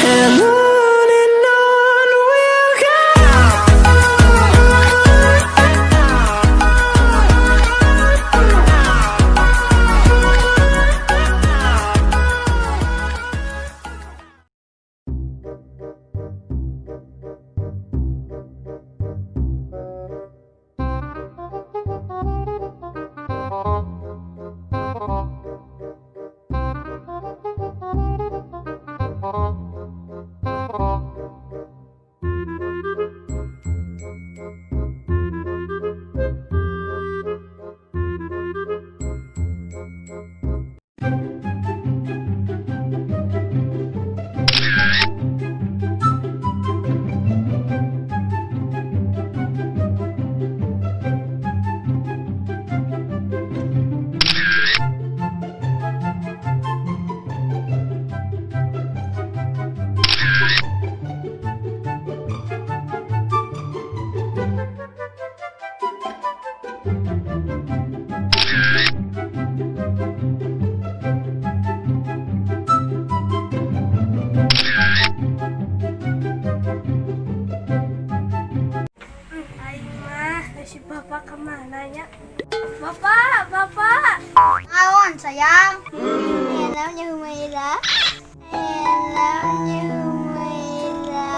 And on we'll go. Aing mah, si bapak kemana nya? Bapak, bapak. Naon, sayang? Namanya Humaira. Namanya Humaira.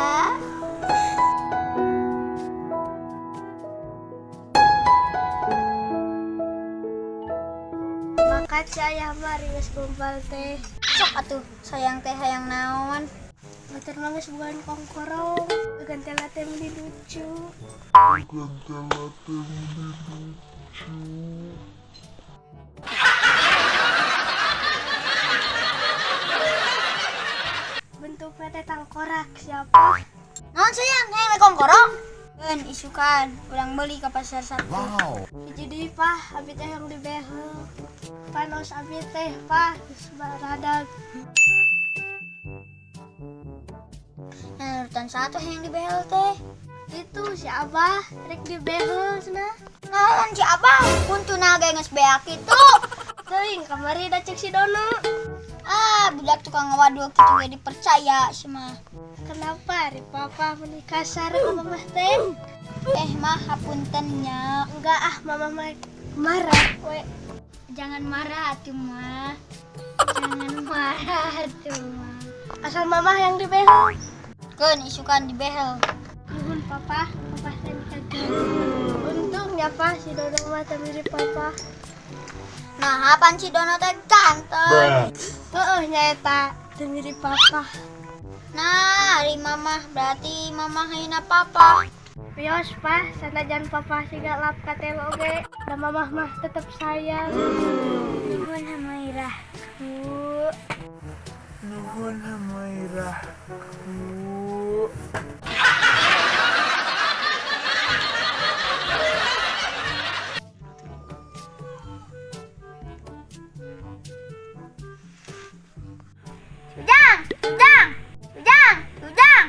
Makan si ayah mah geus gombal teh. Sok atuh, sayang teh hayang naon? Batur mah geus bukan kongkorong. Ganti teh meni lucu. Ganti teh meni lucu. Bentuknya teh tangkorak siapa? Naon sayang, hayang kongkorong? Keun isukan, urang beli ke pasar Sabtu. Wow. Hiji deui, Pah, abi teh yang dibehel. Panos abi teh, Pah, geus baradag. Nah, urutan satu yang dibehel teh. Itu si Abah rek dibehel cenah. Naon si Abah? Kuntuna ge geus beak kitu. Teuing kamari da cek si Dono. Ah, budak tukang ngawadul kitu ge dipercaya sih mah. Kenapa ari papa meni kasar ka mamah teh? Eh mah, hapunten nya. Enggak ah, mama mah marah we. Jangan marah atuh mah. Jangan marah atuh mah. Asal mama yang dibehel. Keun isukan dibehel. Nuhun papa, papa teh kaget. Untungnya pa si Dono mah teu mirip papa. Nah, apaan si Dono teh ganteng. Heeh, nyaeta teu mirip papa. Nah, ari mamah berarti mamah hayana papa. Wios pa, sanajan papa siga lap ka teh oge, da mamah mah tetep sayang. Nuhun Humairah. Bu. Nuhun Humairah. Bu. Ujang, Ujang, Ujang, Ujang.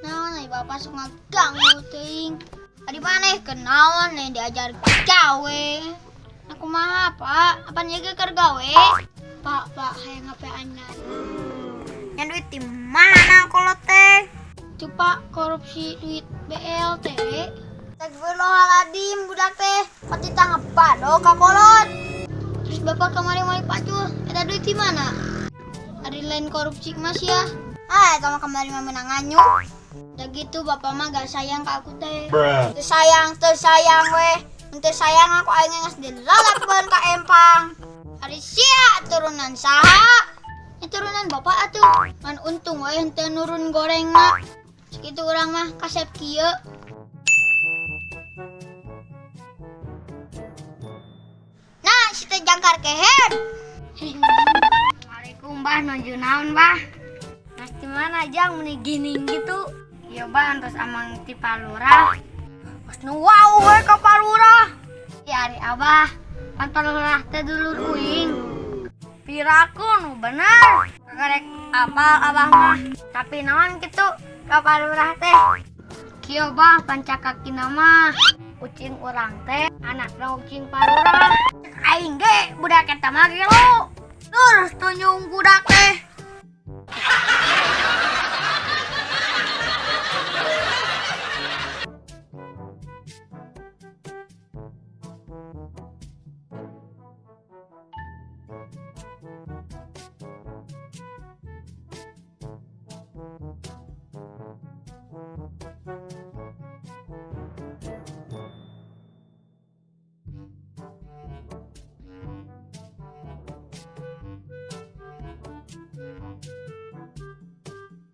Naon nih bapak sok ngaganggu teuing. Adi maneh kenaon nih diajar gawe. Aku mah Pak, apa nya ge keur gawe? Pak, Pak, hayang HP anyar. Nya duit di mana kolot teh? Tuh Pak, korupsi duit BLT. Astagfirullahaladzim, budak teh. Pati tanggap ka kolot. Terus bapak kemarin mau pacul, eta duit di mana? Ada lain korupsi mas ya? Ah, sama kemarin mah menang nganyu. Udah gitu bapak mah gak sayang ke aku teh. Bruh. Teu sayang, teu sayang weh. Teu sayang aku aing geus dilalapkeun ka empang. Ari sia turunan saha? Ini turunan bapak atuh. Ngan untung weh henteu nurun gorengna. Sakitu urang mah kasep kieu. Nah, si teh jangkar kehed. Assalamualaikum bah, nuju naon bah? Mas di mana jang meni gini gitu? Iya bah, antos amang ti palurah. Pas nu wow we ka palurah. Ya ari abah, pan palurah teh dulur uing. Piraku nu bener. Kakarek apal abah mah. Tapi naon kitu ka palurah teh? Kieu bah, pancakakina mah. Ucing urang teh anakna ucing palurah. Aing ge budak eta mah gelo. Terus tunjung budak teh.